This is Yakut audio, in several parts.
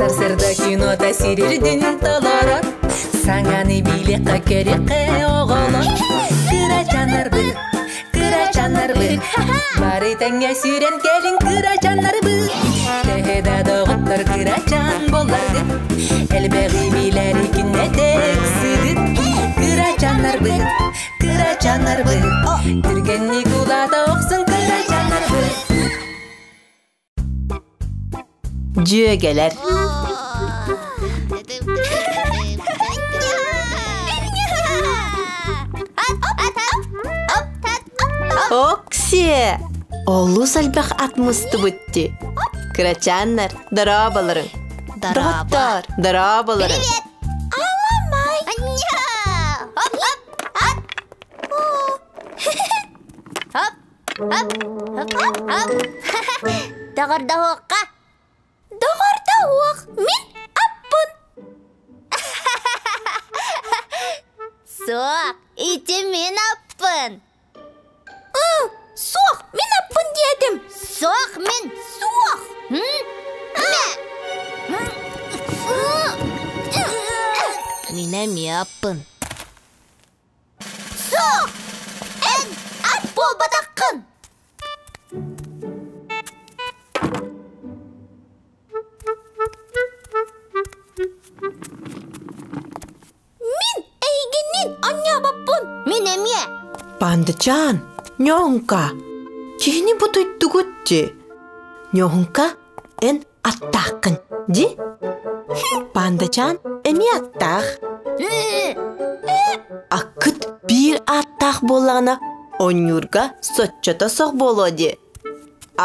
Сарсырда кинота сирирдин толорор. Саҥаны билиэххэ көрүөххэ оҕолор. Кырачаннарбыт, кырачаннарбыт, бары тэҥҥэ сүүрэн кэлин кырачаннарбыт. Төһө да доҕоттор кырачан буолларгыт, элбэҕи билэри күннэтэ ыксыгыт. Кырачаннарбыт, кырачаннарбыт, түргэнник улаата охсун кырачаннарбыт. Дьүөгэлэр Оксие! Олус элбэх ат мустубут дии. Кырачааннар, дорооболорун. Доҕоттоор, дорооболорун. Привет! Аламай! Хоп, хоп, хоп! Хоп, хоп, хоп, хоп. Доҕордоһуохха. Доҕордоһуох, мин аппын. Суох, ити мин аппын. Суох, мин аппын диэтим. Суох, мин суох. Мин эмиэ аппын. Суох! Эн ат буолбатаххын! Мин эйигиннин анньаабаппын! Мин эмиэ! Пандачаан, ньоҥка, киһини бутуйдугут дии. Ньоҥка, эн аттааххын дии. Пандачаан эмиэ аттаах. Аккыт биир ааттаах буоллаҕына, онньуурга соччото сох буолуо дии.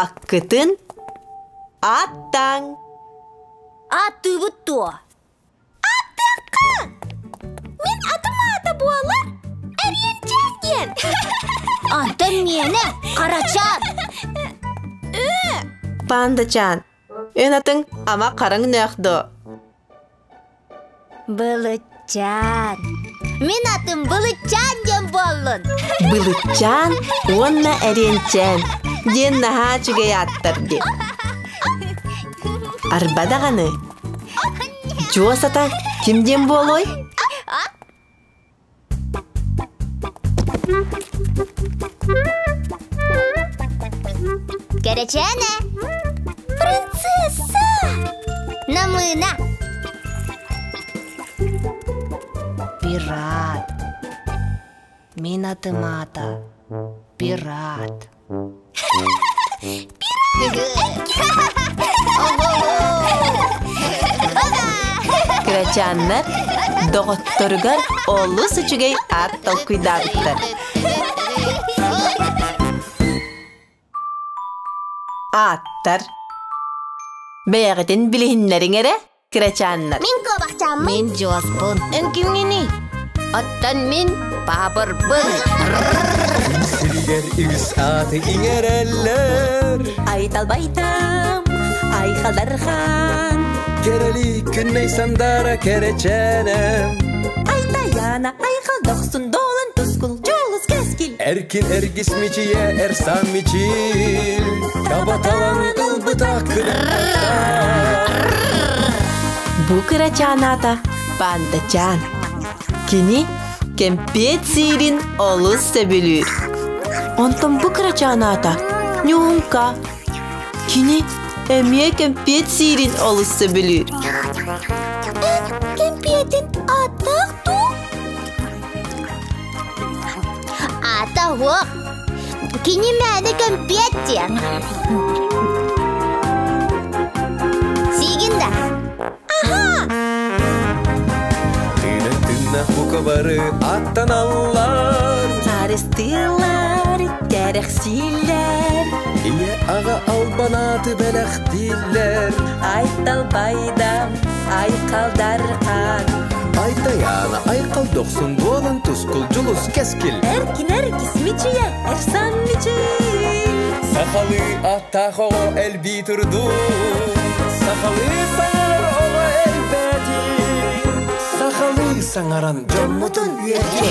Аккытын аттаҥ. Аттыыбыт дуо? Аттыахха! Мин атым аата буолар Эриэнчээн диэн. Антон миэнэ Харачаан. Пандачаан, эн атыҥ ама хараҥ нөөх дуо? Былытчаан. Мин атым Былытчаан диэн буоллун. Былытчаан уонна Эриэнчээн диэн наһаа үчүгэй ааттар дии. Арба даҕаны, Дьуос ата ким диэн буолуой? Кэрэчээнэ! Принцесса! Намыына! Пират. Мин атым аата Пират. Кырачааннар доҕотторугар олус үчүгэй аат толкуйдаабыттар. Ааттар. Бэйэҕитин билиһиннэриҥ эрэ, кырачааннар. Мин куобахчааммын. Мин Дьуоспун. Эн кимҥиний? Оттон мин Баабырбын. Сиригэр үгүс ааты иҥэрэллэр. Айталбайтам, айхалдархан. Кэрэли күннэй сандара кэрэчээнэм. Айтаяна, айхал дохсун долан тускул, дьолус кэскил. Эркин эргис мичийэ эрсан мичил. Табаталан ылбыта Бу кырачаан аата Пандачаан. Кини кэмпиэт сиирин олус сөбүлүүр. Онтон бу кырачаан аата Ньуунка. Кини эмиэ кэмпиэт сиирин олус сөбүлүүр. Эн кэмпиэтин ааттаах дуу? Аата уох. Кини мээнэ кэмпиэт диэн. Сиигин да. Тыына-тыына бука бары аттаналлар. Арыстыылар, кэрэхсииллэр. Ийэ аҕа албанааты бэлэхтииллэр. Айталбайдам, айхалдархан. Айтаяна айхал дохсун буолан тускул дьулус кэскил. Эркин эргис мичийэ, эрсан мичил. Сахалыы аттаах оҕо элбии турдун. Сахалыы саҥарар оҕо элбээтин. Сахалыы саҥаран дьоммутун үөрдүө.